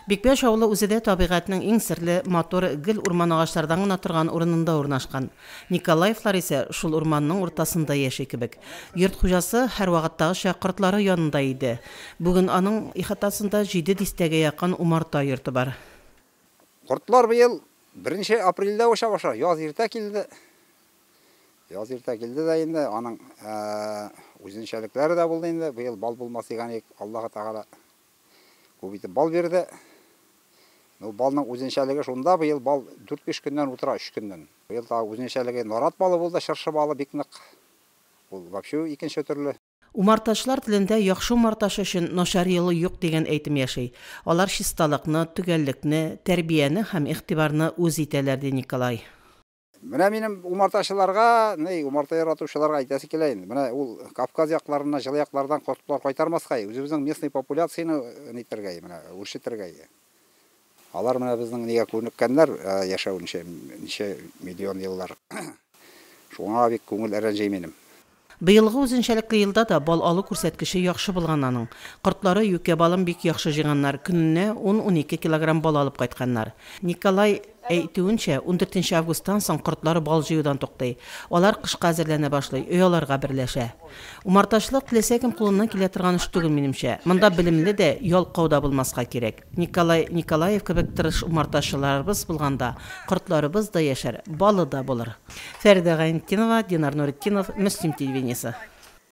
Бикбәш авылы үзе дә табигатьнең иң серле, матур, гел урман агачлардан гына торган урынында урнашкан. Николаевлар исә шул урманның уртасында яши кебек. Йорт хуҗасы һәрвакыттагыча кортлары янында иде. Бүген аның ихатасында җиде дистәгә якын умарта йорты бар. Кортлар быел беренче апрельдә оча башлады. Яз иртә килде. Яз иртә килде дә инде, аның үзенчәлекләре дә булды инде. Быел бал булмас дигән идек, Аллаһы Тәгалә күп итеп бал бирде. Ну, балның үзенчәлеге шунда, быел бал 4-5 көннән утыра, 3 көннән. Быел тагы үзенчәлеге нарат балы булды, чыршы балы бик нык. Ул вообще икенче төрле. Умартачылар телендә яхшы умартачы өчен начар ел юк дигән әйтем яши. Алар чисталыкны, төгәллекне, тәрбияне һәм игътибарны үз итәләр, ди Николай. Менә минем умартачыларга, ни, умарта яратучыларга әйтәсе килә инде. Менә ул Кавказ якларыннан, җылы яклардан кортлар кайтармаска, үзебезнең местный популяцияне нитәргә, менә үрчетергә. Алар менә безнең нигә күнеккәннәр яшәү ничә, ничә миллион еллар. Шуңа бик күңел рәнҗи минем. Быелгы үзенчәлекле елда да бал алу күрсәткече яхшы булган аның. Кортлары юкә балын бик яхшы җыйганнар, көненә 10-12 килограмм бал алып кайтканнар. Николай әйтүенчә, 14 августтан соң кортлары бал җыюдан туктый. Алар кышка әзерләнә башлый, ояларга берләшә. Умартачылык теләсә кем кулыннан килә торган эш түгел, минемчә. Монда белемле дә, ялкау да булмаска кирәк. Николай Николаев кебек тырыш умартачыларыбыз булганда, кортларыбыз да яшәр, балы да булыр. Фәридә Гайнетдинова, Динар Нуретдинов, Мөслим телевидениесе.